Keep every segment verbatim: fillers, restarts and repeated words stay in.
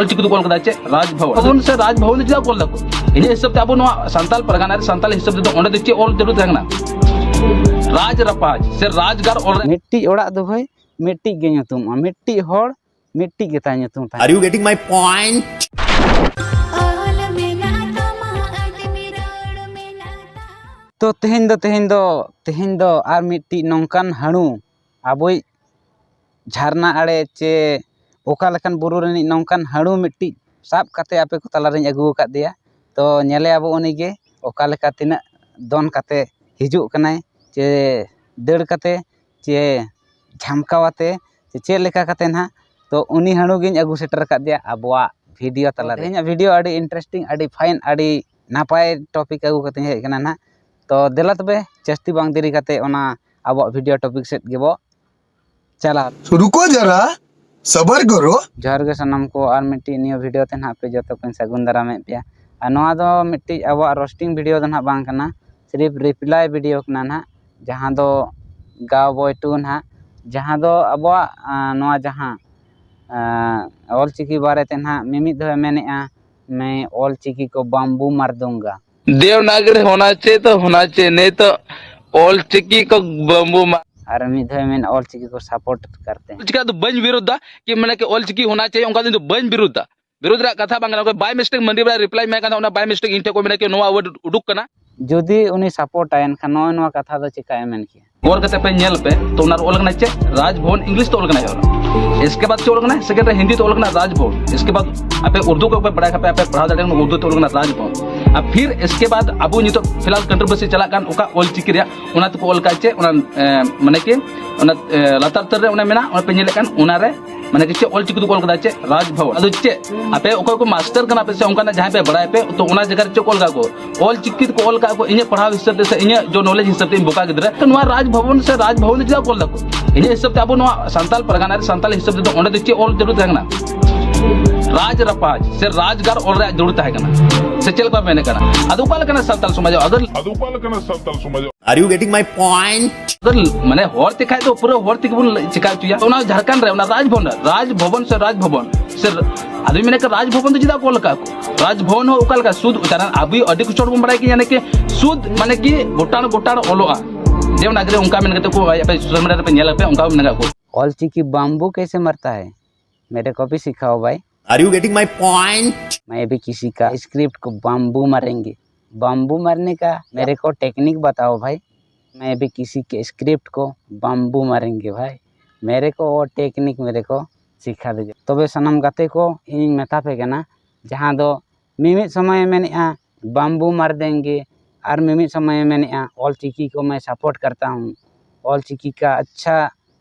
ᱚᱞᱪᱤᱠᱤ ᱫᱚᱠᱚ ᱚᱞ ᱠᱟᱫᱟ ᱪᱮᱫ? ᱨᱟᱡᱽ ᱵᱷᱚᱵᱚᱱ᱾ ᱵᱷᱚᱵᱚᱱ ᱥᱮ ᱨᱟᱡᱽ ᱵᱷᱚᱵᱚᱱ ᱫᱚ ᱪᱮᱫᱟᱜ ᱠᱚ ᱚᱞ ᱫᱟᱠᱚ? ᱤᱧᱟᱹᱜ ᱦᱤᱥᱟᱹᱵ ᱛᱮ ᱟᱵᱚ ᱱᱚᱣᱟ ᱥᱟᱱᱛᱟᱞ ᱯᱟᱨᱜᱟᱱᱟ ᱨᱮ, ᱥᱟᱱᱛᱟᱞ ᱦᱤᱥᱟᱹᱵ ᱛᱮᱫᱚ ᱚᱸᱰᱮ ᱫᱚ ᱪᱮᱫ ᱚᱞ ᱡᱟᱹᱨᱩᱲ ᱛᱟᱦᱮᱸ ᱠᱟᱱᱟ? ᱨᱟᱡᱽ ᱨᱟᱯᱟᱡᱽ ᱥᱮ ᱨᱟᱡᱽᱜᱟᱲ ᱚᱞ ᱨᱮ᱾ ᱢᱤᱫᱴᱤᱡ ᱚᱲᱟᱜ ᱫᱚ ᱵᱷᱟᱹᱭ ᱢᱤᱫᱴᱤᱡ ᱜᱮ ᱧᱩᱛᱩᱢᱚᱜᱼᱟ, ᱢᱤᱫᱴᱤᱡ ᱦᱚᱲ ᱢᱤᱫᱴᱤᱡ ᱜᱮᱛᱟᱭ ᱧᱩᱛᱩᱢ ᱛᱟᱦᱮᱸ᱾ Are you getting my point? ᱚᱞ ᱢᱮᱱᱟᱜ ᱛᱟᱢᱟ, ᱟᱹᱰᱤ ᱨᱚᱲ ᱢᱮᱱᱟᱜ ᱛᱟᱢᱟ᱾ ᱛᱚ ᱛᱮᱦᱮᱧ ᱫᱚ, ᱛᱮᱦᱮᱧ ᱫᱚ, ᱛᱮᱦᱮᱧ ᱫᱚ ᱟᱨ ᱢᱤᱫᱴᱤᱡ ᱱᱚᱝᱠᱟᱱ ᱦᱟᱹᱬᱩ ᱟᱵᱚᱭᱤᱡ ᱡᱷᱟᱨᱱᱟ ᱟᱲᱮ ᱪᱮ ᱚᱠᱟ ᱞᱮᱠᱟᱱ ᱵᱩᱨᱩ ᱨᱤᱱᱤᱡ ᱱᱚᱝᱠᱟᱱ ᱦᱟᱹᱬᱩ ᱢᱤᱫᱴᱤᱡ ᱥᱟᱵ ᱠᱟᱛᱮ ᱟᱯᱮ ᱠᱚ ᱛᱟᱞᱟᱨᱤᱧ ᱟᱹᱜᱩ ᱟᱠᱟᱫᱮᱭᱟ᱾ ᱛᱚ ᱧᱮᱞᱮᱭᱟᱵᱚ ᱩᱱᱤᱜᱮ ᱚᱠᱟ ᱞᱮᱠᱟ ᱛᱤᱱᱟᱹᱜ ᱫᱚᱱ ᱠᱟᱛᱮ ᱦᱤᱡᱩᱜ ᱠᱟᱱᱟᱭ, ᱪᱮ ᱫᱟᱹᱲ ᱠᱟᱛᱮ, ᱪᱮ ᱡᱷᱟᱢᱠᱟᱣ ᱟᱛᱮ, ᱪᱮ ᱪᱮᱫ ᱞᱮᱠᱟ ᱠᱟᱛᱮ ᱱᱟᱦᱟᱜ᱾ ᱛᱚ ᱩᱱᱤ ᱦᱟᱹᱬᱩ ᱜᱤᱧ ᱟᱹᱜᱩ ᱥᱮᱴᱮᱨ ᱟᱠᱟᱫᱮᱭᱟ ᱟᱵᱚᱣᱟᱜ ᱵᱷᱤᱰᱤᱭᱳ ᱛᱟᱞᱟᱨᱮ᱾ ᱛᱮᱦᱮᱧᱟᱜ ᱵᱷᱤᱰᱤᱭᱳ ᱟᱹᱰᱤ ᱤᱱᱴᱟᱨᱮᱥᱴᱤᱝ, ᱟᱹᱰᱤ ᱯᱷᱟᱭᱤᱱ, ᱟᱹᱰᱤ ᱱᱟᱯᱟᱭ ᱴᱚᱯᱤᱠ ᱟᱹᱜᱩ ᱠᱟᱛᱮᱧ ᱦᱮᱡ ᱟᱠᱟᱱᱟ ᱱᱟᱦᱟᱜ᱾ ᱛᱚ ᱫᱮᱞᱟ ᱛᱚᱵᱮ ᱡᱟᱹᱥᱛᱤ ᱵᱟᱝ ᱫᱮᱨᱤ ᱠᱟᱛᱮ ᱚᱱᱟ ᱟᱵᱚᱣᱟᱜ ᱵᱷᱤᱰᱤᱭᱳ ᱴᱚᱯᱤᱠ ᱥᱮᱫ ᱜᱮᱵᱚ ᱪᱟᱞᱟᱜ᱾ रुको जरा, सबर करो। ᱡᱚᱦᱟᱨ ᱜᱮ ᱥᱟᱱᱟᱢ ᱠᱚ, ᱟᱨ ᱢᱤᱫᱴᱤᱡ ᱱᱤᱭᱩ ᱵᱷᱤᱰᱤᱭᱳ ᱛᱮ ᱱᱟᱦᱟᱜ ᱟᱯᱮ ᱡᱚᱛᱚ ᱠᱚᱧ ᱥᱟᱹᱜᱩᱱ ᱫᱟᱨᱟᱢᱮᱫ ᱯᱮᱭᱟ᱾ ᱟᱨ ᱱᱚᱣᱟ ᱫᱚ ᱢᱤᱫᱴᱤᱡ ᱟᱵᱚᱣᱟᱜ ᱨᱳᱥᱴᱤᱝ ᱵᱷᱤᱰᱤᱭᱳ ᱫᱚ ᱱᱟᱦᱟᱜ ᱵᱟᱝ ᱠᱟᱱᱟ, ᱥᱤᱨᱤᱯ ᱨᱤᱯᱞᱟᱭ ᱵᱷᱤᱰᱤᱭᱳ ᱠᱟᱱᱟ ᱱᱟᱦᱟᱜ, ᱡᱟᱦᱟᱸ ᱫᱚ ᱜᱟᱣ ᱵᱚᱭ ᱴᱩ ᱱᱟᱦᱟᱜ, ᱡᱟᱦᱟᱸ ᱫᱚ ᱟᱵᱚᱣᱟᱜ, ᱟᱸ, ᱱᱚᱣᱟ ᱡᱟᱦᱟᱸ, ᱟᱸ, ᱚᱞᱪᱤᱠᱤ ᱵᱟᱨᱮᱛᱮ ᱱᱟᱦᱟᱜ ᱢᱤᱢᱤᱫ ᱫᱚᱭ ᱢᱮᱱᱮᱫᱼᱟ, "मैं ᱚᱞᱪᱤᱠᱤ ᱠᱚ ᱵᱟᱢᱵᱩ ᱢᱟᱨ ᱫᱩᱸᱜᱟ"᱾ देवनागरी होना चाहिए तो होना चाहिए, नहीं तो ᱚᱞᱪᱤᱠᱤ ᱠᱚ ᱵᱟᱢᱵᱩ ᱢᱟᱨ᱾ ᱟᱨ ᱢᱤᱫ ᱫᱷᱟᱣ ᱢᱮᱱ, "ᱚᱞᱪᱤᱠᱤ ᱠᱚ ᱥᱟᱯᱳᱨᱴ ᱠᱟᱨᱛᱮ ᱦᱮᱸ"᱾ ᱪᱤᱠᱟ ᱫᱚ ᱵᱟᱹᱧ ᱵᱤᱨᱳᱫᱷ ᱫᱟ ᱠᱤ ᱢᱟᱱᱮ ᱠᱤ ᱚᱞᱪᱤᱠᱤ ᱦᱳᱱᱟ ᱪᱟᱦᱤᱭᱮ, ᱚᱱᱠᱟ ᱫᱚ ᱤᱧ ᱫᱚ ᱵᱟᱹᱧ ᱵᱤᱨᱳᱫᱷ ᱫᱟ᱾ ᱵᱤᱨᱳᱫᱷ ᱨᱮᱭᱟᱜ ᱠᱟᱛᱷᱟ ᱵᱟᱝ ᱠᱟᱱᱟ, ᱚᱠᱚᱭ by mistake ᱢᱟᱹᱱᱰᱤ ᱵᱮᱲᱟ ᱨᱤᱯᱞᱟᱭ ᱮᱢᱟᱭ ᱠᱟᱱ ᱛᱟᱦᱮᱸ, ᱚᱱᱟ by mistake ᱤᱧ ᱴᱷᱮᱱ ᱠᱚ ᱢᱮᱱᱟ ᱠᱤ ᱱᱚᱣᱟ ᱣᱟᱨᱰ ᱩᱰᱩᱠ ᱠᱟᱱᱟ᱾ ᱡᱩᱫᱤ ᱩᱱᱤ ᱥᱟᱯᱳᱨᱴ ᱟᱭ, ᱮᱱᱠᱷᱟᱱ ᱱᱚᱜᱼᱚᱭ ᱱᱚᱣᱟ ᱠᱟᱛᱷᱟ ᱫᱚ ᱪᱤᱠᱟ ᱮᱢ ᱢᱮᱱ ᱠᱮᱭᱟ? ᱜᱚᱨ ᱠᱟᱛᱮ ᱯᱮ ᱧᱮᱞ ᱯᱮ, ᱛᱚ ᱚᱱᱟ ᱨᱮ ᱚᱞ ᱠᱟᱱᱟ ᱪᱮᱫ? ᱨᱟᱡᱽ ᱵᱷᱚᱵᱚᱱ, ᱤᱝᱞᱤᱥ ᱛᱮ ᱚᱞ ᱠᱟᱱᱟ ᱡᱟᱦᱟᱸ᱾ ᱤᱥᱠᱮ ᱵᱟᱫ ᱪᱮᱫ ᱚᱞ ᱠᱟᱱᱟ? ᱥᱮᱠᱮᱱᱰ ᱨᱮ ᱦᱤᱱᱫᱤ ᱛᱮ ᱚᱞ ᱠᱟᱱᱟ ᱨᱟᱡᱽ ᱵᱷᱚᱵᱚᱱ᱾ ᱤᱥᱠᱮ ᱵᱟᱫ ᱟᱯᱮ ᱩᱨᱫᱩ ᱠᱚ ᱯᱮ ᱵᱟᱲᱟᱭ ᱠᱷᱟᱱ ᱯᱮ, ᱟᱯᱮ ᱯᱟᱲᱦᱟᱣ ᱫᱟᱲᱮᱭᱟᱜ ᱠᱟᱱᱟ, ᱩᱨᱫᱩ ᱛᱮ ᱚᱞ ᱠᱟᱱᱟ ᱨᱟᱡᱽ ᱵᱷᱚᱵᱚᱱ᱾ ᱟᱨ ᱯᱷᱤᱨ ᱤᱥᱠᱮ ᱵᱟᱫ ᱟᱵᱚ ᱱᱤᱛᱚᱜ ᱯᱷᱤᱞᱦᱟᱞ ᱠᱚᱱᱴᱨᱳᱵᱷᱟᱨᱥᱤ ᱪᱟᱞᱟᱜ ᱠᱟᱱ ᱚᱠᱟ ᱚᱞ ᱪᱤᱠᱤ ᱨᱮᱭᱟᱜ, ᱚᱱᱟ ᱛᱮᱠᱚ ᱚᱞ ᱠᱟᱜ ᱪᱮᱫ? ᱚᱱᱟ, ᱮ, ᱢᱟᱱᱮ ᱠᱤ ᱚᱱᱟ, ᱮ, ᱞᱟᱛᱟᱨ ᱩᱛᱟᱹᱨ ᱨᱮ ᱚᱱᱟ ᱢᱮᱱᱟᱜᱼᱟ, ᱚᱱᱟ ᱯᱮ ᱧᱮᱞᱮᱫ ᱠᱟᱱ, ᱚᱱᱟ ᱨᱮ ᱢᱟᱱᱮ ᱠᱤ ᱪᱮᱫ ᱚᱞ ᱪᱤᱠᱤ ᱛᱮᱠᱚ ᱚᱞ ᱠᱟᱫᱟ ᱪᱮᱫ? ᱨᱟᱡᱽ ᱵᱷᱚᱵᱚᱱ᱾ ᱟᱫᱚ ᱪᱮᱫ ᱟᱯᱮ ᱚᱠᱚᱭ ᱠᱚ ᱢᱟᱥᱴᱟᱨ ᱠᱟᱱᱟ ᱯᱮ ᱥᱮ ᱚᱱᱠᱟᱱᱟᱜ ᱡᱟᱦᱟᱸᱭ ᱯᱮ ᱵᱟᱲᱟᱭ ᱯᱮ, ᱛᱚ ᱚᱱᱟ ᱡᱟᱭᱜᱟ ᱨᱮ ᱪᱮᱫ ᱠᱚ ᱚᱞ ᱠᱟᱜ ᱠᱚ? ᱚᱞ ᱪᱤᱠᱤ ᱛᱮᱠᱚ ᱚᱞ ᱠᱟᱜ ᱠᱚ, ᱤᱧᱟᱹᱜ ᱯᱟᱲᱦᱟᱣ ᱦᱤᱥᱟᱹᱵ ᱛᱮ ᱥᱮ ᱤᱧᱟᱹᱜ ᱡᱚ ᱱᱚᱞᱮᱡᱽ ᱦᱤᱥᱟᱹᱵ ᱛᱮ ᱤᱧ ᱵᱚᱠᱟ ᱜᱤᱫᱽᱨᱟᱹ᱾ ᱛᱚ ᱱᱚᱣᱟ ᱨᱟᱡᱽ ᱵᱷᱚᱵᱚᱱ ᱥᱮ ᱨᱟᱡᱽ ᱵᱷᱚᱵᱚᱱ ᱫᱚ ᱪᱮᱫᱟᱜ ᱠᱚ ᱚᱞ ᱫᱟᱠᱚ? ᱤᱧᱟᱹᱜ ᱦᱤᱥᱟᱹᱵ ᱛᱮ ᱟᱵᱚ ᱱᱚᱣᱟ ᱥᱟᱱᱛᱟᱞ ᱯᱟᱨᱜᱟᱱᱟ ᱨᱮ, ᱥᱟᱱᱛᱟᱞ ᱦᱤᱥᱟᱹᱵ ᱛᱮᱫᱚ ᱚᱸᱰᱮ ᱫᱚ ᱪᱮᱫ ᱚᱞ ᱡᱟᱹᱨᱩᱲ ᱛᱟᱦᱮᱸ ᱠᱟᱱᱟ? ᱨᱟᱡᱽ ᱨᱟᱯᱟᱡᱽ ᱥᱮ ᱨᱟᱡᱽᱜᱟᱲ ᱚᱞ ᱨᱮᱭᱟᱜ ᱡᱟᱹᱨᱩᱲ ᱛᱟᱦᱮᱸ ᱠᱟᱱᱟ᱾ ᱥᱮ ᱪᱮᱫ ᱞᱮᱠᱟ ᱢᱮᱱᱮᱫ ᱠᱟᱱᱟ? ᱟᱫᱚ ᱚᱠᱟ ᱞᱮᱠᱟᱱᱟᱜ ᱥᱟᱱᱛᱟᱞ ᱥᱚᱢᱟᱡᱽ? ᱟᱫᱚ ᱟᱫᱚ ᱚᱠᱟ ᱞᱮᱠᱟᱱᱟᱜ ᱥᱟᱱᱛᱟᱞ ᱥᱚᱢᱟᱡᱽ? Are you getting my point? ᱢᱟᱱᱮ ᱦᱚᱲ ᱛᱮ ᱠᱷᱟᱡ ᱫᱚ ᱯᱩᱨᱟᱹ ᱦᱚᱲ ᱛᱮᱜᱮ ᱵᱚᱱ ᱪᱮᱠᱟ ᱦᱚᱪᱚᱭᱟ᱾ ᱚᱱᱟ ᱡᱷᱟᱲᱠᱷᱚᱸᱰ ᱨᱮ ᱚᱱᱟ ᱨᱟᱡᱽ ᱵᱷᱚᱵᱚᱱ, ᱨᱟᱡᱽ ᱵᱷᱚᱵᱚᱱ ᱥᱮ ᱨᱟᱡᱽ ᱵᱷᱚᱵᱚᱱ ᱥᱮ ᱟᱫᱚᱧ ᱢᱮᱱᱮᱫ ᱠᱟᱱ ᱨᱟᱡᱽ ᱵᱷᱚᱵᱚᱱ ᱫᱚ ᱪᱮᱫᱟᱜ ᱠᱚ ᱚᱞ ᱟᱠᱟᱫ ᱠᱚ? ᱨᱟᱡᱽ ᱵᱷᱚᱵᱚᱱ ᱦᱚᱸ ᱚᱠᱟ ᱞᱮᱠᱟ ᱥᱩᱫ ᱩᱪᱪᱟᱨᱚᱱ, ᱟᱵᱚ ᱟᱹᱰᱤ ᱠᱤᱪᱷᱩ ᱦᱚᱲ ᱵᱚᱱ ᱵᱟᱲᱟᱭ ᱜᱮᱭᱟ ᱱᱟᱠᱤ ᱥᱩᱫ ᱢᱟᱱᱮ ᱠᱤ ᱜᱚᱴᱟᱲ ᱜᱚᱴᱟᱲ ᱚᱞᱚᱜᱼᱟ᱾ ᱡᱮᱢᱚᱱ ᱟᱜᱨᱮ ᱚᱱᱠᱟ ᱢᱮᱱ ᱠᱟᱛᱮ ᱠᱚ ᱟᱯᱮ ᱥᱳᱥᱟᱞ ᱢᱤᱰᱤᱭᱟ ᱨᱮᱯᱮ ᱧᱮᱞ ᱟᱯᱮ ᱚᱱᱠᱟ ᱢᱮᱱ ᱠᱟᱜ ᱠᱚ᱾ ऑल चिकी बाम्बू कैसे मरता है? मेरे को भी सिखाओ भाई। Are you getting my point? मैं भी किसी का स्क्रिप्ट को बाम्बू मारेंगे। बाम्बू मारने का मेरे को टेक्निक बताओ भाई। मैं भी किसी के स्क्रिप्ट को बाम्बू मारेंगे भाई। मेरे को वो टेक्निक मेरे को सिखा दीजिए। ᱛᱚᱵᱮ ᱥᱟᱱᱟᱢ ᱜᱟᱛᱮ ᱠᱚ, ᱤᱧᱤᱧ ᱢᱮᱛᱟ ᱯᱮ ᱠᱟᱱᱟ, ᱡᱟᱦᱟᱸ ᱫᱚ ᱢᱤᱢᱤᱫ ᱥᱚᱢᱚᱭᱮ ᱢᱮᱱᱮᱫᱼᱟ ᱵᱟᱢᱵᱩ ᱢᱟᱨ ᱫᱮᱝᱜᱮ, ᱟᱨ ᱢᱤᱢᱤᱫ ᱥᱚᱢᱚᱭᱮ ᱢᱮᱱᱮᱫᱼᱟ ᱚᱞ ᱪᱤᱠᱤ ᱠᱚ ᱢᱮ ᱥᱟᱯᱳᱨᱴ ᱠᱟᱨᱛᱟ ᱦᱩᱸ, ᱚᱞ ᱪᱤᱠᱤ ᱠᱟ ᱟᱪᱪᱷᱟ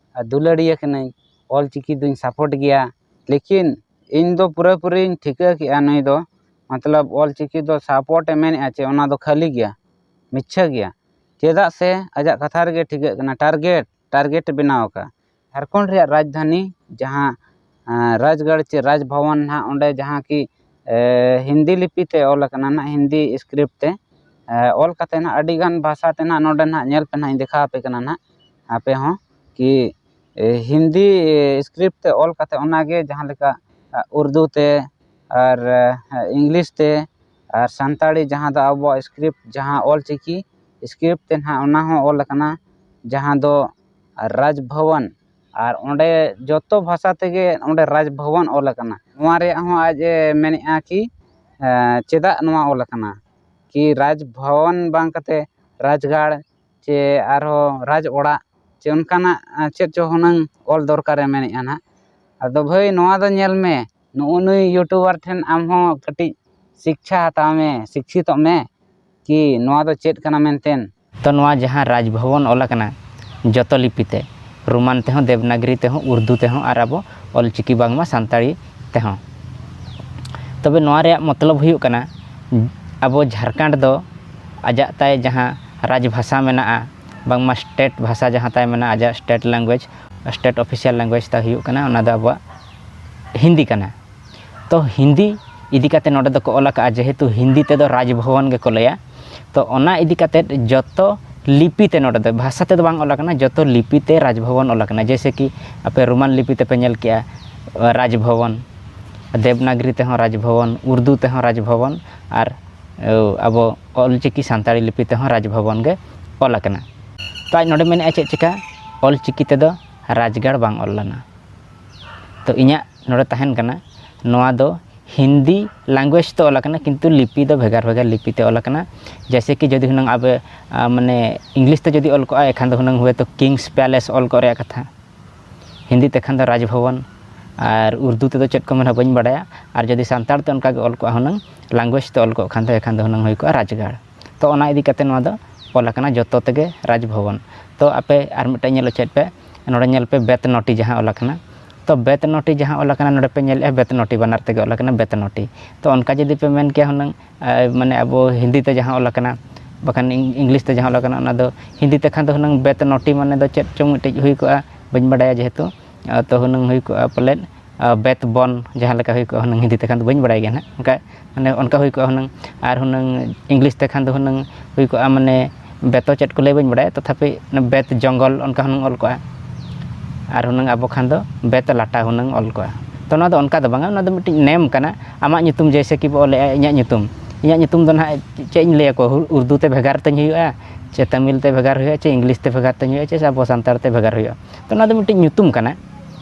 ᱫᱩᱞᱟᱹᱲᱤᱭᱟᱹ ᱠᱟᱹᱱᱟᱹᱧ, ᱚᱞ ᱪᱤᱠᱤ ᱫᱩᱧ ᱥᱟᱯᱳᱨᱴ ᱜᱮᱭᱟ᱾ ᱞᱮᱠᱤᱱ ᱤᱧ ᱫᱚ ᱯᱩᱨᱟᱹᱯᱩᱨᱤᱧ ᱴᱷᱤᱠᱟᱹ ᱠᱮᱜᱼᱟ ᱱᱩᱭ ᱫᱚ ᱢᱚᱛᱞᱚᱵ ᱚᱞ ᱪᱤᱠᱤ ᱫᱚ ᱥᱟᱯᱳᱨᱴ ᱮ ᱢᱮᱱᱮᱫᱼᱟ ᱪᱮ, ᱚᱱᱟ ᱫᱚ ᱠᱷᱟᱹᱞᱤ ᱜᱮᱭᱟ, ᱢᱤᱪᱷᱟᱹ ᱜᱮᱭᱟ᱾ ᱪᱮᱫᱟᱜ ᱥᱮ ᱟᱡᱟᱜ ᱠᱟᱛᱷᱟ ᱨᱮᱜᱮ ᱴᱷᱤᱠᱟᱹᱜ ᱠᱟᱱᱟ, ᱴᱟᱨᱜᱮᱴ ᱴᱟᱨᱜᱮᱴ ᱮ ᱵᱮᱱᱟᱣ ᱟᱠᱟᱫᱼᱟ᱾ ᱡᱷᱟᱲᱠᱷᱚᱸᱰ ᱨᱮᱭᱟᱜ ᱨᱟᱡᱽᱫᱷᱟᱱᱤ ᱡᱟᱦᱟᱸ ᱨᱟᱡᱽᱜᱟᱲ ᱪᱮ ᱨᱟᱡᱽᱵᱷᱚᱵᱚᱱ ᱱᱟᱦᱟᱜ, ᱚᱸᱰᱮ ᱡᱟᱦᱟᱸ ᱠᱤ ᱦᱤᱱᱫᱤ ᱞᱤᱯᱤ ᱛᱮ ᱚᱞ ᱟᱠᱟᱱᱟ ᱱᱟᱦᱟᱜ, ᱦᱤᱱᱫᱤ ᱥᱠᱨᱤᱯᱴ ᱛᱮ ᱚᱞ ᱠᱟᱛᱮ ᱱᱟᱦᱟᱜ ᱟᱹᱰᱤ ᱜᱟᱱ ᱵᱷᱟᱥᱟ ᱛᱮ ᱱᱟᱦᱟᱜ ᱱᱚᱰᱮ ᱱᱟᱦᱟᱜ ᱧᱮᱞ ᱯᱮ ᱱᱟᱦᱟᱜ, ᱤᱧ ᱫᱮᱠᱷᱟᱣ ᱟᱯᱮ ᱠᱟᱱᱟ ᱱᱟᱦᱟᱜ ᱟᱯᱮ ᱦᱚᱸ ᱠᱤ ᱦᱤᱱᱫᱤ ᱥᱠᱨᱤᱯᱴ ᱛᱮ ᱚᱞ ᱠᱟᱛᱮ ᱚᱱᱟᱜᱮ ᱡᱟᱦᱟᱸ ᱞᱮᱠᱟ ᱩᱨᱫᱩ ᱛᱮ ᱟᱨ ᱤᱝᱞᱤᱥ ᱛᱮ ᱟᱨ ᱥᱟᱱᱛᱟᱲᱤ ᱡᱟᱦᱟᱸ ᱫᱚ ᱟᱵᱚᱣᱟᱜ ᱥᱠᱨᱤᱯᱴ, ᱡᱟᱦᱟᱸ ᱚᱞ ᱪᱤᱠᱤ ᱥᱠᱨᱤᱯᱴ ᱛᱮ ᱱᱟᱦᱟᱜ ᱚᱱᱟ ᱦᱚᱸ ᱚᱞ ᱟᱠᱟᱱᱟ, ᱡᱟᱦᱟᱸ ᱫᱚ ᱨᱟᱡᱽ ᱵᱷᱚᱵᱚᱱ, ᱟᱨ ᱚᱸᱰᱮ ᱡᱚᱛᱚ ᱵᱷᱟᱥᱟ ᱛᱮᱜᱮ ᱚᱸᱰᱮ ᱨᱟᱡᱽ ᱵᱷᱚᱵᱚᱱ ᱚᱞ ᱟᱠᱟᱱᱟ᱾ ᱱᱚᱣᱟ ᱨᱮᱭᱟᱜ ᱦᱚᱸ ᱟᱡ ᱮ ᱢᱮᱱᱮᱫᱼᱟ ᱠᱤ ᱪᱮᱫᱟᱜ ᱱᱚᱣᱟ ᱚᱞ ᱟᱠᱟᱱᱟ, ᱠᱤ ᱨᱟᱡᱽ ᱵᱷᱚᱵᱚᱱ ᱵᱟᱝ ᱠᱟᱛᱮ ᱨᱟᱡᱽᱜᱟᱲ ᱪᱮ ᱟᱨᱦᱚᱸ ᱨᱟᱡᱽ ᱚᱲᱟᱜ ᱪᱮ ᱚᱱᱠᱟᱱᱟᱜ ᱪᱮᱫ ᱪᱚ ᱦᱩᱱᱟᱹᱝ ᱚᱞ ᱫᱚᱨᱠᱟᱨᱮ ᱢᱮᱱᱮᱫᱼᱟ ᱱᱟᱦᱟᱜ᱾ ᱟᱫᱚ ᱵᱷᱟᱹᱭ, ᱱᱚᱣᱟ ᱫᱚ ᱧᱮᱞ ᱢᱮ, ᱱᱩᱜᱼᱩ ᱱᱩᱭ ᱭᱩᱴᱩᱵᱟᱨ ᱴᱷᱮᱱ ᱟᱢ ᱦᱚᱸ ᱠᱟᱹᱴᱤᱡ ᱥᱤᱠᱪᱷᱟ ᱦᱟᱛᱟᱣ ᱢᱮ, ᱥᱤᱠᱪᱷᱤᱛᱚᱜ ᱢᱮ ᱠᱤ ᱱᱚᱣᱟ ᱫᱚ ᱪᱮᱫ ᱠᱟᱱᱟ ᱢᱮᱱᱛᱮ᱾ ᱛᱚ ᱱᱚᱣᱟ ᱡᱟᱦᱟᱸ ᱨᱟᱡᱽ ᱵᱷᱚᱵᱚᱱ ᱚᱞ ᱟᱠᱟᱱᱟ ᱡᱚᱛᱚ ᱞᱤᱯᱤ ᱛᱮ, ᱨᱳᱢᱟᱱ ᱛᱮᱦᱚᱸ, ᱫᱮᱵᱽᱱᱟᱜᱽᱨᱤ ᱛᱮᱦᱚᱸ, ᱩᱨᱫᱩ ᱛᱮᱦᱚᱸ ᱟᱨ ᱟᱵᱚ ᱚᱞᱪᱤᱠᱤ ᱵᱟᱝᱢᱟ ᱥᱟᱱᱛᱟᱲᱤ ᱛᱮᱦᱚᱸ᱾ ᱛᱚᱵᱮ ᱱᱚᱣᱟ ᱨᱮᱭᱟᱜ ᱢᱚᱛᱞᱚᱵ ᱦᱩᱭᱩᱜ ᱠᱟᱱᱟ ᱟᱵᱚ ᱡᱷᱟᱲᱠᱷᱚᱸᱰ ᱫᱚ ᱟᱡᱟᱜ ᱛᱟᱭ ᱡᱟᱦᱟᱸ ᱨᱟᱡᱽ ᱵᱷᱟᱥᱟ ᱢᱮᱱᱟᱜᱼᱟ, ᱵᱟᱝᱢᱟ ᱥᱴᱮᱴ ᱵᱷᱟᱥᱟ ᱡᱟᱦᱟᱸ ᱛᱟᱭ ᱢᱮᱱᱟᱜᱼᱟ, ᱟᱡᱟᱜ state language, state official language ᱛᱟᱭ ᱦᱩᱭᱩᱜ ᱠᱟᱱᱟ, ᱚᱱᱟ ᱫᱚ ᱟᱵᱚᱣᱟᱜ ᱦᱤᱱᱫᱤ ᱠᱟᱱᱟ᱾ ᱛᱚ ᱦᱤᱱᱫᱤ ᱤᱫᱤ ᱠᱟᱛᱮ ᱱᱚᱰᱮ ᱫᱚᱠᱚ ᱚᱞ ᱟᱠᱟᱫᱼᱟ, ᱡᱮᱦᱮᱛᱩ ᱦᱤᱱᱫᱤ ᱛᱮᱫᱚ ᱨᱟᱡᱽ ᱵᱷᱚᱵᱚᱱ ᱜᱮᱠᱚ ᱞᱟᱹᱭᱟ᱾ ᱛᱚ ᱚᱱᱟ ᱤᱫᱤ ᱠᱟᱛᱮ ᱡᱚᱛᱚ ᱞᱤᱯᱤ ᱛᱮ, ᱱᱚᱰᱮ ᱫᱚ ᱵᱷᱟᱥᱟ ᱛᱮᱫᱚ ᱵᱟᱝ ᱚᱞ ᱟᱠᱟᱱᱟ, ᱡᱚᱛᱚ ᱞᱤᱯᱤ ᱛᱮ ᱨᱟᱡᱽ ᱵᱷᱚᱵᱚᱱ ᱚᱞ ᱟᱠᱟᱱᱟ᱾ ᱡᱮᱭᱥᱮ ᱠᱤ ᱟᱯᱮ ᱨᱳᱢᱟᱱ ᱞᱤᱯᱤ ᱛᱮᱯᱮ ᱧᱮᱞ ᱠᱮᱜᱼᱟ, ᱨᱟᱡᱽ ᱵᱷᱚᱵᱚᱱ, ᱫᱮᱵᱽᱱᱟᱜᱽᱨᱤ ᱛᱮᱦᱚᱸ ᱨᱟᱡᱽ ᱵᱷᱚᱵᱚᱱ, ᱩᱨᱫᱩ ᱛᱮᱦᱚᱸ ᱨᱟᱡᱽ ᱵᱷᱚᱵᱚᱱ, ᱟᱨ ᱟᱵᱚ ᱚᱞᱪᱤᱠᱤ ᱥᱟᱱᱛᱟᱲᱤ ᱞᱤᱯᱤ ᱛᱮᱦᱚᱸ ᱨᱟᱡᱽ ᱵᱷᱚᱵᱚᱱ ᱜᱮ ᱚᱞ ᱟᱠᱟᱱᱟ᱾ ᱛᱚ ᱟᱡ ᱱᱚᱰᱮ ᱢᱮᱱᱮᱫᱼᱟ ᱪᱮᱫ ᱪᱤᱠᱟ, ᱚᱞᱪᱤᱠᱤ ᱛᱮᱫᱚ ᱨᱟᱡᱽᱜᱟᱲ ᱵᱟᱝ ᱚᱞ ᱞᱮᱱᱟ᱾ ᱛᱚ ᱤᱧᱟᱹᱜ ᱱᱚᱰᱮ ᱛᱟᱦᱮᱱ ᱠᱟᱱᱟ, ᱱᱚᱣᱟ ᱫᱚ ᱦᱤᱱᱫᱤ language ᱛᱮ ᱚᱞ ᱟᱠᱟᱱᱟ, ᱠᱤᱱᱛᱩ ᱞᱤᱯᱤ ᱫᱚ ᱵᱷᱮᱜᱟᱨ ᱵᱷᱮᱜᱟᱨ ᱞᱤᱯᱤ ᱛᱮ ᱚᱞ ᱟᱠᱟᱱᱟ᱾ ᱡᱮᱭᱥᱮ ᱠᱤ ᱡᱩᱫᱤ ᱦᱩᱱᱟᱹᱝ ᱟᱵᱚ, ᱟ, ᱢᱟᱱᱮ English ᱛᱮ ᱡᱩᱫᱤ ᱚᱞ ᱠᱚᱜᱼᱟ, ᱮᱱᱠᱷᱟᱱ ᱫᱚ ᱦᱩᱱᱟᱹᱝ ᱦᱚᱭᱛᱳ King's Palace ᱚᱞ ᱠᱚᱜ ᱨᱮᱭᱟᱜ ᱠᱟᱛᱷᱟ, ᱦᱤᱱᱫᱤ ᱛᱮᱠᱷᱟᱱ ᱫᱚ ᱨᱟᱡᱽ ᱵᱷᱚᱵᱚᱱ, ᱟᱨ ᱩᱨᱫᱩ ᱛᱮᱫᱚ ᱪᱮᱫ ᱠᱚ ᱢᱮᱱᱟ ᱵᱟᱹᱧ ᱵᱟᱲᱟᱭᱟ᱾ ᱟᱨ ᱡᱩᱫᱤ ᱥᱟᱱᱛᱟᱲ ᱛᱮ ᱚᱱᱠᱟ ᱜᱮ ᱚᱞ ᱠᱚᱜᱼᱟ ᱦᱩᱱᱟᱹᱝ, language ᱛᱮ ᱚᱞ ᱠᱚᱜ ᱠᱷᱟᱱ ᱫᱚ ᱮᱱᱠᱷᱟᱱ ᱫᱚ ᱦᱩᱱᱟᱹᱝ ᱦᱩᱭ ᱠᱚᱜᱼᱟ ᱨᱟᱡᱽᱜᱟᱲ᱾ ᱛᱚ ᱚᱱᱟ ᱤᱫᱤ ᱠᱟᱛᱮ ᱱᱚᱣᱟ ᱫᱚ ᱚᱞ ᱟᱠᱟᱱᱟ ᱡᱚᱛᱚ ᱛᱮᱜᱮ ᱨᱟᱡᱽ ᱵᱷᱚᱵᱚᱱ᱾ ᱛᱚ ᱟᱯᱮ ᱟᱨ ᱢᱤᱫᱴᱟᱝ ᱧᱮᱞ ᱦᱚᱪᱚᱭᱮᱫ ᱯᱮ, ᱱᱚᱰᱮ ᱧᱮᱞ ᱯᱮ ᱵᱮᱛ ᱱᱚᱴᱤ ᱡᱟᱦᱟᱸ ᱚᱞ ᱟᱠᱟᱱᱟ᱾ ᱛᱚ ᱵᱮᱛ ᱱᱚᱴᱤ ᱡᱟᱦᱟᱸ ᱚᱞ ᱟᱠᱟᱱᱟ, ᱱᱚᱰᱮ ᱯᱮ ᱧᱮᱞᱮᱫᱼᱟ ᱵᱮᱛ ᱱᱚᱴᱤ, ᱵᱟᱱᱟᱨ ᱛᱮᱜᱮ ᱚᱞ ᱟᱠᱟᱱᱟ ᱵᱮᱛ ᱱᱚᱴᱤ᱾ ᱛᱚ ᱚᱱᱠᱟ ᱡᱩᱫᱤ ᱯᱮ ᱢᱮᱱ ᱠᱮᱭᱟ ᱦᱩᱱᱟᱹᱝ, ᱟ, ᱢᱟᱱᱮ ᱟᱵᱚ ᱦᱤᱱᱫᱤ ᱛᱮ ᱡᱟᱦᱟᱸ ᱚᱞ ᱟᱠᱟᱱᱟ, ᱵᱟᱠᱷᱟᱱ ᱤᱝ-, English ᱛᱮ ᱡᱟᱦᱟᱸ ᱚᱞ ᱟᱠᱟᱱᱟ, ᱚᱱᱟ ᱫᱚ ᱦᱤᱱᱫᱤ ᱛᱮᱠᱷᱟᱱ ᱫᱚ ᱦᱩᱱᱟᱹᱝ ᱵᱮᱛ ᱱᱚᱴᱤ ᱢᱟᱱᱮ ᱫᱚ ᱪᱮᱫ ᱪᱚᱝ ᱢᱤᱫᱴᱤᱡ ᱦᱩᱭ ᱠᱚᱜᱼᱟ, ᱵᱟᱹᱧ ᱵᱟᱰᱟᱭᱟ ᱡᱮᱦᱮᱛᱩ᱾ ᱟ, ᱛᱚ ᱦᱩᱱᱟᱹᱝ ᱦᱩᱭ ᱠᱚᱜᱼᱟ ᱯᱟᱞᱮᱫ, ᱟ, ᱵᱮᱛ ᱵᱚᱱ ᱡᱟᱦᱟᱸ ᱞᱮᱠᱟ ᱦᱩᱭ ᱠᱚᱜᱼᱟ ᱦᱩᱱᱟᱹᱝ ᱦᱤᱱᱫᱤ ᱛᱮᱠᱷᱟᱱ ᱫᱚ ᱵᱟᱹᱧ ᱵᱟᱰᱟᱭ ᱜᱮᱭᱟ ᱱᱟᱦᱟᱜ᱾ ᱚᱱᱠᱟ ᱢᱟᱱᱮ ᱚᱱᱠᱟ ᱦᱩᱭ ᱠᱚᱜᱼᱟ ᱦᱩᱱᱟᱹᱝ᱾ ᱟᱨ ᱦᱩᱱᱟᱹᱝ English ᱛᱮᱠᱷᱟᱱ ᱫᱚ ᱦᱩᱱᱟᱹᱝ ᱦᱩᱭ ᱠᱚᱜᱼᱟ ᱢᱟᱱᱮ ᱵᱮᱛᱚ ᱪᱮᱫ ᱠᱚ ᱞᱟᱹᱭ ᱵᱟᱹᱧ ᱵᱟᱰᱟᱭᱟ, ᱛᱚᱛᱷᱟᱯᱤ ᱚᱱᱟ ᱵᱮᱛ ᱡᱚᱝᱜᱚᱞ ᱚᱱᱠᱟ ᱦᱩᱱᱟᱹᱝ ᱚᱞ ᱠᱚᱜᱼᱟ᱾ ᱟᱨ ᱦᱩᱱᱟᱹᱝ ᱟᱵᱚ ᱠᱷᱟᱱ ᱫᱚ ᱵᱮᱛ ᱞᱟᱴᱟ ᱦᱩᱱᱟᱹᱝ ᱚᱞ ᱠᱚᱜᱼᱟ᱾ ᱛᱚ ᱱᱚᱣᱟ ᱫᱚ ᱚᱱᱠᱟ ᱫᱚ ᱵᱟᱝᱟ, ᱚᱱᱟ ᱫᱚ ᱢᱤᱫᱴᱤᱡ ᱱᱮᱢ ᱠᱟᱱᱟ᱾ ᱟᱢᱟᱜ ᱧᱩᱛᱩᱢ ᱡᱮᱭᱥᱮ ᱠᱤ ᱵᱚ ᱚᱞᱮᱜᱼᱟ, ᱤᱧᱟᱹᱜ ᱧᱩᱛᱩᱢ, ᱤᱧᱟᱹᱜ ᱧᱩᱛᱩᱢ ᱫᱚ ᱱᱟᱦᱟᱜ ᱪᱮᱫ ᱤᱧ ᱞᱟᱹᱭ ᱟᱠᱚᱣᱟ, ᱦᱩ-, ᱩᱨᱫᱩ ᱛᱮ ᱵᱷᱮᱜᱟᱨ ᱛᱤᱧ ᱦᱩᱭᱩᱜᱼᱟ ᱪᱮ ᱛᱟᱢᱤᱞ ᱛᱮ ᱵᱷᱮᱜᱟᱨ ᱦᱩᱭᱩᱜᱼᱟ ᱪᱮ English ᱛᱮ ᱵᱷᱮᱜᱟᱨ ᱛᱤᱧ ᱦᱩᱭᱩᱜᱼᱟ ᱪᱮ ᱟᱵᱚ ᱥᱟᱱᱛᱟᱲ ᱛᱮ ᱵᱷᱮᱜᱟᱨ ᱦᱩᱭᱩᱜᱼᱟ? ᱛᱚ ᱚᱱᱟ ᱫᱚ ᱢᱤᱫᱴᱤᱡ ᱧᱩᱛᱩᱢ ᱠᱟᱱᱟ᱾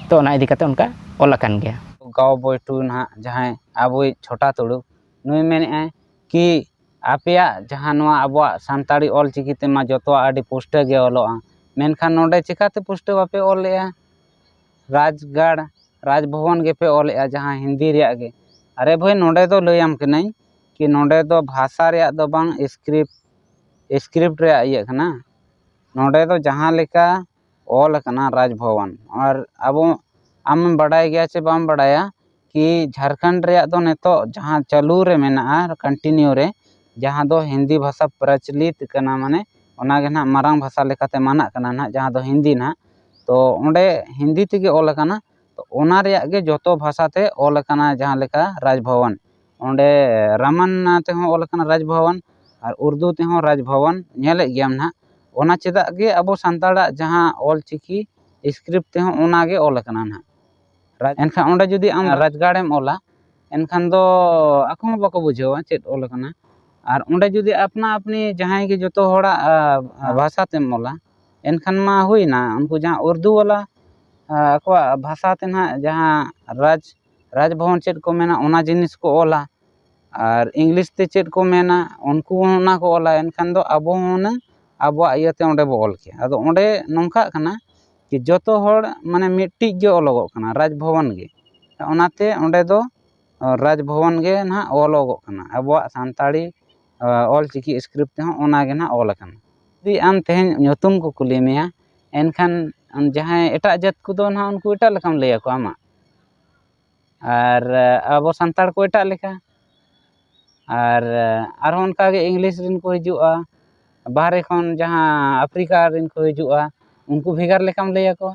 ᱛᱚ ᱚᱱᱟ ᱤᱫᱤ ᱠᱟᱛᱮ ᱚᱱᱠᱟ ᱚᱞ ᱟᱠᱟᱱ ᱜᱮᱭᱟ᱾ ᱜᱟᱣ ᱵᱳᱭᱴᱩ ᱱᱟᱦᱟᱜ ᱡᱟᱦᱟᱸᱭ ᱟᱵᱚᱭᱤᱡ ᱪᱷᱳᱴᱟ ᱛᱩᱲᱩ, ᱱᱩᱭ ᱢᱮᱱᱮᱫᱼᱟᱭ ᱠᱤ ᱟᱯᱮᱭᱟᱜ ᱡᱟᱦᱟᱸ ᱱᱚᱣᱟ ᱟᱵᱚᱣᱟᱜ ᱥᱟᱱᱛᱟᱲᱤ ᱚᱞ ᱪᱤᱠᱤ ᱛᱮᱢᱟ ᱡᱚᱛᱚᱣᱟᱜ ᱟᱹᱰᱤ ᱯᱩᱥᱴᱟᱹ ᱜᱮ ᱚᱞᱚᱜᱼᱟ, ᱢᱮᱱᱠᱷᱟᱱ ᱱᱚᱰᱮ ᱪᱤᱠᱟᱹᱛᱮ ᱯᱩᱥᱴᱟᱹ ᱵᱟᱯᱮ ᱚᱞ ᱞᱮᱜᱼᱟ? ᱨᱟᱡᱽᱜᱟᱲ, ᱨᱟᱡᱽ ᱵᱷᱚᱵᱚᱱ ᱜᱮᱯᱮ ᱚᱞᱮᱜᱼᱟ ᱡᱟᱦᱟᱸ ᱦᱤᱱᱫᱤ ᱨᱮᱭᱟᱜ ᱜᱮ᱾ ᱟᱨᱮ ᱵᱷᱟᱹᱭ, ᱱᱚᱰᱮ ᱫᱚ ᱞᱟᱹᱭᱟᱢ ᱠᱟᱹᱱᱟᱹᱧ ᱠᱤ ᱱᱚᱰᱮ ᱫᱚ ᱵᱷᱟᱥᱟ ᱨᱮᱭᱟᱜ ᱫᱚ ᱵᱟᱝ, script, script ᱨᱮᱭᱟᱜ ᱤᱭᱟᱹ ᱠᱟᱱᱟ᱾ ᱱᱚᱰᱮ ᱫᱚ ᱡᱟᱦᱟᱸ ᱞᱮᱠᱟ ᱚᱞ ᱟᱠᱟᱱᱟ ᱨᱟᱡᱽ ᱵᱷᱚᱵᱚᱱ, ᱟᱨ ᱟᱵᱚ, ᱟᱢᱮᱢ ᱵᱟᱰᱟᱭ ᱜᱮᱭᱟ ᱪᱮ ᱵᱟᱢ ᱵᱟᱰᱟᱭᱟ ᱠᱤ ᱡᱷᱟᱲᱠᱷᱚᱸᱰ ᱨᱮᱭᱟᱜ ᱫᱚ ᱱᱤᱛᱚᱜ ᱡᱟᱦᱟᱸ ᱪᱟᱹᱞᱩ ᱨᱮ ᱢᱮᱱᱟᱜᱼᱟ, continue ᱨᱮ, ᱡᱟᱦᱟᱸ ᱫᱚ ᱦᱤᱱᱫᱤ ᱵᱷᱟᱥᱟ ᱯᱨᱚᱪᱚᱞᱤᱛ ᱠᱟᱱᱟ, ᱢᱟᱱᱮ ᱚᱱᱟᱜᱮ ᱱᱟᱦᱟᱜ ᱢᱟᱨᱟᱝ ᱵᱷᱟᱥᱟ ᱞᱮᱠᱟᱛᱮ ᱢᱟᱱᱟᱜ ᱠᱟᱱᱟ ᱱᱟᱦᱟᱜ, ᱡᱟᱦᱟᱸ ᱫᱚ ᱦᱤᱱᱫᱤ ᱱᱟᱦᱟᱜ᱾ ᱛᱚ ᱚᱸᱰᱮ ᱦᱤᱱᱫᱤ ᱛᱮᱜᱮ ᱚᱞ ᱟᱠᱟᱱᱟ᱾ ᱛᱚ ᱚᱱᱟ ᱨᱮᱭᱟᱜ ᱜᱮ ᱡᱚᱛᱚ ᱵᱷᱟᱥᱟ ᱛᱮ ᱚᱞ ᱟᱠᱟᱱᱟ, ᱡᱟᱦᱟᱸ ᱞᱮᱠᱟ ᱨᱟᱡᱽ ᱵᱷᱚᱵᱚᱱ, ᱚᱸᱰᱮ ᱨᱟᱢᱟᱱ ᱛᱮᱦᱚᱸ ᱚᱞ ᱟᱠᱟᱱᱟ ᱨᱟᱡᱽ ᱵᱷᱚᱵᱚᱱ, ᱟᱨ ᱩᱨᱫᱩ ᱛᱮᱦᱚᱸ ᱨᱟᱡᱽ ᱵᱷᱚᱵᱚᱱ, ᱧᱮᱞᱮᱫ ᱜᱮᱭᱟᱢ ᱱᱟᱦᱟᱜ᱾ ᱚᱱᱟ ᱪᱮᱫᱟᱜ ᱜᱮ ᱟᱵᱚ ᱥᱟᱱᱛᱟᱲᱟᱜ ᱡᱟᱦᱟᱸ ᱚᱞ ᱪᱤᱠᱤ script ᱛᱮᱦᱚᱸ ᱚᱱᱟ ᱜᱮ ᱚᱞ ᱟᱠᱟᱱᱟ ᱱᱟᱦᱟᱜ᱾ ᱨᱟᱡᱽ- ᱮᱱᱠᱷᱟᱱ ᱚᱸᱰᱮ ᱡᱩᱫᱤ ᱟᱢ ᱨᱟᱡᱽᱜᱟᱲᱮᱢ ᱚᱞᱟ, ᱮᱱᱠᱷᱟᱱ ᱫᱚ ᱟᱠᱚ ᱦᱚᱸ ᱵᱟᱠᱚ ᱵᱩᱡᱷᱟᱹᱣᱟ ᱪᱮᱫ ᱚᱞ ᱟᱠᱟᱱᱟ᱾ ᱟᱨ ᱚᱸᱰᱮ ᱡᱩᱫᱤ ᱟᱯᱱᱟ ᱟᱯᱱᱤ ᱡᱟᱦᱟᱸᱭ ᱜᱮ ᱡᱚᱛᱚ ᱦᱚᱲᱟᱜ ᱟ, ᱟ, ᱵᱷᱟᱥᱟ ᱛᱮᱢ ᱚᱞᱟ, ᱮᱱᱠᱷᱟᱱ ᱢᱟ ᱦᱩᱭᱱᱟ, ᱩᱱᱠᱩ ᱡᱟᱦᱟᱸ ᱩᱨᱫᱩ ᱣᱟᱞᱟ ᱟ, ᱟᱠᱚᱣᱟᱜ ᱵᱷᱟᱥᱟ ᱛᱮ ᱱᱟᱦᱟᱜ ᱡᱟᱦᱟᱸ ᱨᱟᱡᱽ ᱨᱟᱡᱽ ᱵᱷᱚᱵᱚᱱ ᱪᱮᱫ ᱠᱚ ᱢᱮᱱᱟ, ᱚᱱᱟ ᱡᱤᱱᱤᱥ ᱠᱚ ᱚᱞᱟ᱾ ᱟᱨ English ᱛᱮ ᱪᱮᱫ ᱠᱚ ᱢᱮᱱᱟ, ᱩᱱᱠᱩ ᱦᱚᱸ ᱚᱱᱟ ᱠᱚ ᱚᱞᱟ᱾ ᱮᱱᱠᱷᱟᱱ ᱫᱚ ᱟᱵᱚ ᱦᱚᱸ ᱦᱩᱱᱟᱹᱝ ᱟᱵᱚᱣᱟᱜ ᱤᱭᱟᱹᱛᱮ ᱚᱸᱰᱮ ᱵᱚ ᱚᱞ ᱠᱮᱭᱟ᱾ ᱟᱫᱚ ᱚᱸᱰᱮ ᱱᱚᱝᱠᱟᱜ ᱠᱟᱱᱟ ᱡᱮ ᱡᱚᱛᱚ ᱦᱚᱲ ᱢᱟᱱᱮ ᱢᱤᱫᱴᱤᱡ ᱜᱮ ᱚᱞᱚᱜᱚᱜ ᱠᱟᱱᱟ, ᱨᱟᱡᱽ ᱵᱷᱚᱵᱚᱱ ᱜᱮ᱾ ᱚᱱᱟᱛᱮ ᱚᱸᱰᱮ ᱫᱚ ᱨᱟᱡᱽ ᱵᱷᱚᱵᱚᱱ ᱜᱮ ᱱᱟᱦᱟᱜ ᱚᱞᱚᱜᱚᱜ ᱠᱟᱱᱟ᱾ ᱟᱵᱚᱣᱟᱜ ᱥᱟᱱᱛᱟᱲᱤ ᱚᱞ ᱪᱤᱠᱤ script ᱛᱮᱦᱚᱸ ᱚᱱᱟ ᱜᱮ ᱱᱟᱦᱟᱜ ᱚᱞ ᱟᱠᱟᱱᱟ᱾ ᱡᱩᱫᱤ ᱟᱢ ᱛᱮᱦᱮᱧ ᱧᱩᱛᱩᱢ ᱠᱚ ᱠᱩᱞᱤ ᱢᱮᱭᱟ, ᱮᱱᱠᱷᱟᱱ ᱡᱟᱦᱟᱸᱭ ᱮᱴᱟᱜ ᱡᱟᱹᱛ ᱠᱚᱫᱚ ᱱᱟᱦᱟᱜ ᱩᱱᱠᱩ ᱮᱴᱟᱜ ᱞᱮᱠᱟᱢ ᱞᱟᱹᱭ ᱟᱠᱚᱣᱟ ᱟᱢᱟᱜ᱾ ᱟᱨ ᱟᱵᱚ ᱥᱟᱱᱛᱟᱲ ᱠᱚ ᱮᱴᱟᱜ ᱞᱮᱠᱟ᱾ ᱟᱨ ᱟᱨᱦᱚᱸ ᱚᱱᱠᱟᱜᱮ English ᱨᱮᱱ ᱠᱚ ᱦᱤᱡᱩᱜᱼᱟ, ᱵᱟᱦᱨᱮ ᱠᱷᱚᱱ ᱡᱟᱦᱟᱸ ᱟᱯᱷᱨᱤᱠᱟ ᱨᱮᱱ ᱠᱚ ᱦᱤᱡᱩᱜᱼᱟ, ᱩᱱᱠᱩ ᱵᱷᱮᱜᱟᱨ ᱞᱮᱠᱟᱢ ᱞᱟᱹᱭ ᱟᱠᱚᱣᱟ᱾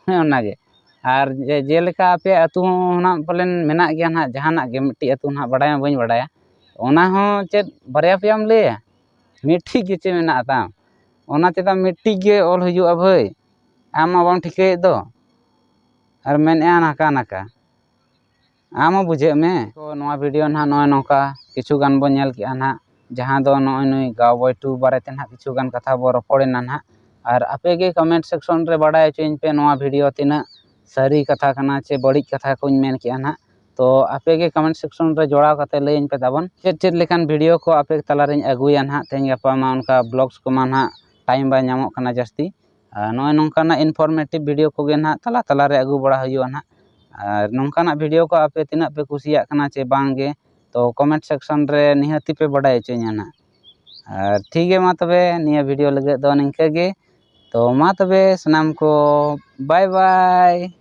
ᱦᱮᱸ, ᱚᱱᱟᱜᱮ᱾ ᱟᱨ ᱡᱮ- ᱡᱮᱞᱮᱠᱟ ᱟᱯᱮ ᱟᱹᱛᱩ ᱦᱚᱸ ᱱᱟᱜ ᱯᱟᱞᱮᱱ ᱢᱮᱱᱟᱜ ᱜᱮᱭᱟ ᱱᱟᱜ, ᱡᱟᱦᱟᱱᱟᱜ ᱜᱮ ᱢᱤᱫᱴᱤᱡ ᱟᱹᱛᱩ ᱱᱟᱜ ᱵᱟᱰᱟᱭ ᱢᱟ ᱵᱟᱹᱧ ᱵᱟᱰᱟᱭᱟ, ᱚᱱᱟ ᱦᱚᱸ ᱪᱮᱫ ᱵᱟᱨᱭᱟ ᱯᱮᱭᱟᱢ ᱞᱟᱹᱭᱟ? ᱢᱤᱫᱴᱤᱡ ᱜᱮ ᱪᱮᱫ ᱢᱮᱱᱟᱜᱼᱟ ᱛᱟᱢ? ᱚᱱᱟ ᱪᱮᱫᱟᱜ ᱢᱤᱫᱴᱤᱡ ᱜᱮ ᱚᱞ ᱦᱩᱭᱩᱜᱼᱟ ᱵᱷᱟᱹᱭ? ᱟᱢ ᱢᱟ ᱵᱟᱢ ᱴᱷᱤᱠᱟᱹᱭᱮᱫ ᱫᱚ᱾ ᱟᱨ ᱢᱮᱱᱮᱫᱼᱟ ᱱᱟᱠᱟ ᱱᱟᱠᱟ᱾ ᱟᱢ ᱦᱚᱸ ᱵᱩᱡᱷᱟᱹᱜ ᱢᱮ᱾ ᱛᱚ ᱱᱚᱣᱟ video ᱱᱟᱦᱟᱜ ᱱᱚᱜᱼᱚᱭ ᱱᱚᱝᱠᱟ ᱠᱤᱪᱷᱩ ᱜᱟᱱ ᱵᱚᱱ ᱧᱮᱞ ᱠᱮᱜᱼᱟ ᱱᱟᱦᱟᱜ, ᱡᱟᱦᱟᱸ ᱫᱚ ᱱᱚᱜᱼᱚᱭ ᱱᱩᱭ ᱜᱟᱣ ᱵᱚᱭ ᱴᱩ ᱵᱟᱨᱮᱛᱮ ᱱᱟᱦᱟᱜ ᱠᱤᱪᱷᱩ ᱜᱟᱱ ᱠᱟᱛᱷᱟ ᱵᱚ ᱨᱚᱯᱚᱲᱮᱱᱟ ᱱᱟᱦᱟᱜ᱾ ᱟᱨ ᱟᱯᱮ ᱜᱮ comment section ᱨᱮ ᱵᱟᱰᱟᱭ ᱦᱚᱪᱚᱧ ᱯᱮ ᱱᱚᱣᱟ video ᱛᱤᱱᱟᱹᱜ ᱥᱟᱹᱨᱤ ᱠᱟᱛᱷᱟ ᱠᱟᱱᱟ ᱪᱮ ᱵᱟᱹᱲᱤᱡ ᱠᱟᱛᱷᱟ ᱠᱚᱧ ᱢᱮᱱ ᱠᱮᱜᱼᱟ ᱱᱟᱦᱟᱜ᱾ ᱛᱚ ᱟᱯᱮ ᱜᱮ comment section ᱨᱮ ᱡᱚᱲᱟᱣ ᱠᱟᱛᱮ ᱞᱟᱹᱭᱟᱹᱧ ᱯᱮ ᱛᱟᱵᱚᱱ ᱪᱮᱫ ᱪᱮᱫ ᱞᱮᱠᱟᱱ video ᱠᱚ ᱟᱯᱮ ᱛᱟᱞᱟᱨᱮᱧ ᱟᱹᱜᱩᱭᱟ ᱱᱟᱦᱟᱜ᱾ ᱛᱮᱦᱮᱧ ᱜᱟᱯᱟ ᱢᱟ ᱚᱱᱠᱟ vlogs ᱠᱚᱢᱟ ᱱᱟᱦᱟᱜ time ᱵᱟᱭ ᱧᱟᱢᱚᱜ ᱠᱟᱱᱟ ᱡᱟᱹᱥᱛᱤ᱾ ᱟᱨ ᱱᱚᱜᱼᱚᱭ ᱱᱚᱝᱠᱟᱱᱟᱜ informative video ᱠᱚᱜᱮ ᱱᱟᱦᱟᱜ ᱛᱟᱞᱟ ᱛᱟᱞᱟᱨᱮ ᱟᱹᱜᱩ ᱵᱟᱲᱟ ᱦᱩᱭᱩᱜᱼᱟ ᱱᱟᱦᱟᱜ᱾ ᱟᱨ ᱱᱚᱝᱠᱟᱱᱟᱜ video ᱠᱚ ᱟᱯᱮ ᱛᱤᱱᱟᱹᱜ ᱯᱮ ᱠᱩᱥᱤᱭᱟᱜ ᱠᱟᱱᱟ ᱪᱮ ᱵᱟᱝ ᱜᱮ, ᱛᱚ comment section ᱨᱮ ᱱᱤᱦᱟᱹᱛᱤ ᱯᱮ ᱵᱟᱰᱟᱭ ᱦᱚᱪᱚᱧᱟ ᱱᱟᱦᱟᱜ᱾ ᱟᱨ ᱴᱷᱤᱠ ᱜᱮᱭᱟ, ᱢᱟ ᱛᱚᱵᱮ ᱱᱤᱭᱟᱹ video ᱞᱟᱹᱜᱤᱫ ᱫᱚ ᱱᱤᱝᱠᱟᱹ ᱜᱮ᱾ ᱛᱚ ᱢᱟ ᱛᱚᱵᱮ ᱥᱟᱱᱟᱢ ᱠᱚ bye bye᱾